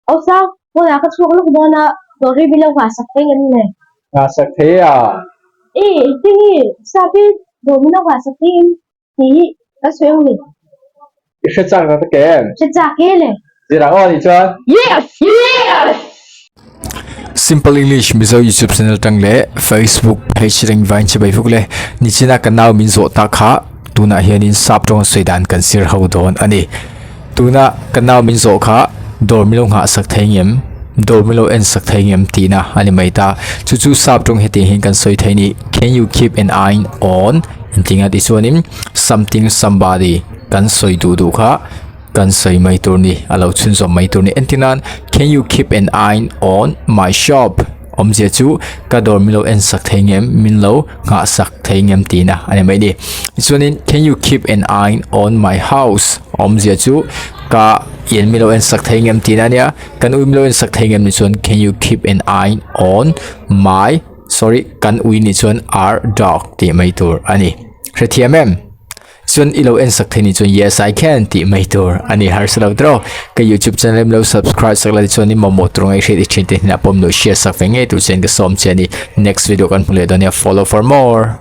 Awsa, pawnah ka chhuak lawk dawn a, dawr hi min lo nghahsak thei ngem le? Nghahsak thei a? E, engtin nge sap hi dawr min lo nghahsak thei em tih hi ka sawi ang ni. I hre chak tak tak em? Hre chak e le. Zir ang aw nih chuan. Yes! Yes! Simple English Mizo YouTube channel tang leh Facebook page reng vain che bai vuk le nichina ka nau min zawh ta kha tunah hianin sap tawng sawi dan kan sir ho dawn a ni tuna ka nau min zawh kha dawr milo nghah sak thei ngem dawr milo en sak thei ngem tihna a ni mai ta chu chu sap tawng hetiang hian kan sawi thei a ni can you keep an eye on engtinga tih chuanin something somebody kan sawi duh duh kha. Kan sawi mai tur ni, a lo chhunzawm mai tur ni. Entir nan, Can you keep an eye on my shop? Awmzia chu ka dawr min lo en sak thei ngem, min lo nghah sak thei ngem tihna a ni mai ni. Tichuanin, Can you keep an eye on my house? Awmzia chu ka in min lo en sak thei ngem tihna a nia. Kan ui min lo en sak thei ngem ni chuan Can you keep an eye on my, sorry, kan ui ni chuan our dog tih mai tur a ni. Hrethiam em? Chuan i lo en sak thei ni chuan yes I can tih mai tur a ni harsa lo tawh. Ka YouTube channel em lo subscribe sak la tichuan i mamawh tur ngai hriat i thin te hnenah pawh min lo share sak ve ngei tur chuan ka sawm che a ni. Next video kan hmu leh dawn nia follow for more.